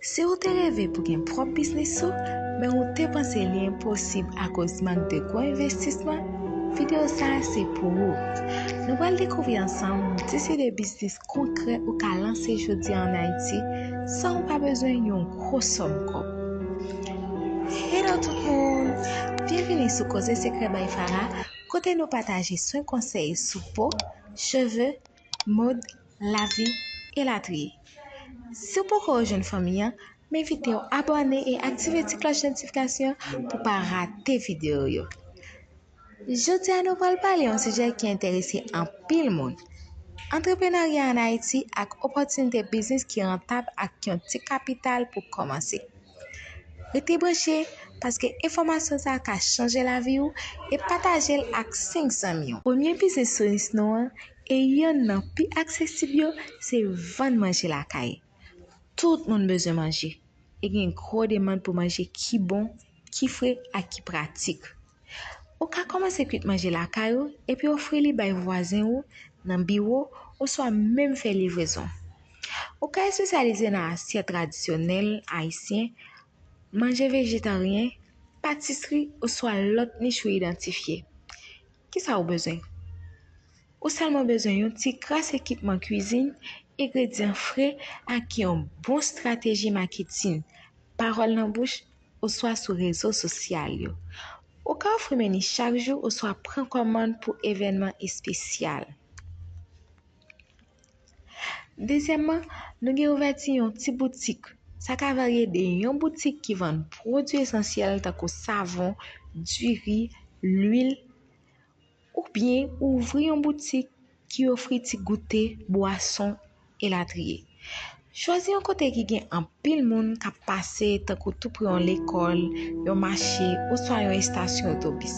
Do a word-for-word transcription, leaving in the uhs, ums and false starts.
Si w te reve pou gen pwòp biznis ou, men w te panse li enposib akoz mank de gwo envestisman, videyo sa a se pou ou. Nou pral dekouvri ansanm dis ide biznis konkrè ou ka lanse jodi a ann Ayiti san w pa bezwen yon gwo sòm kòb. Hello tout moun! Byenvini sou Koze Sekrè by Farah, kote nou pataje swen konsèy sou po, cheve, mòd, lavi, elatriye. Si w poko rejwenn fanmi an, m envite w abòne e aktive ti klòch notifikasyon pou w pa rate videyo yo. Jodi a nou pral pale yon sijè ki enterese anpil moun. Antreprenarya ann Ayiti ak opòtinite biznis ki rantab ak yon ti kapital pou kòmanse. Rete branche, paske enfòmasyon sa a ka chanje lavi w e pataje l ak senk zanmi w. Premye biznis sou lis nou an, e yonn nan pi aksesib yo, se vann manje lakay. Tout moun bezwen manje, e gen gwo demann pou manje ki bon, ki fre ak ki pratik. Ou ka kòmanse kwit manje lakay ou epi ofri li bay vwazen ou nan biwo oswa menm fè livrezon. Ou ka espesyalize nan asyèt tradisyonèl ayisyen, manje vejetaryen, patisri oswa lòt nich ou idantifye. Kisa ou bezwen? Ou sèlman bezwen yon ti kras ekipman kwizin, engredyan fre ak yon bon estrateji maketin, pawòl nan bouch oswa sou rezo sosyal yo. Ou ka ofri meni chak jou oswa pran kòmann pou evènman espesyal. Dezyèmman, nou gen ouvèti yon ti boutik. Sa ka varye de yon boutik ki vann pwodui esansyèl tankou savon, diri, lwil, oubyen ouvri yon boutik ki ofri ti goute, bwason, elatriye. Chwazi yon kote ki gen anpil moun k ap pase, tankou toupre yon lekòl, yon mache, oswa yon estasyon otobis.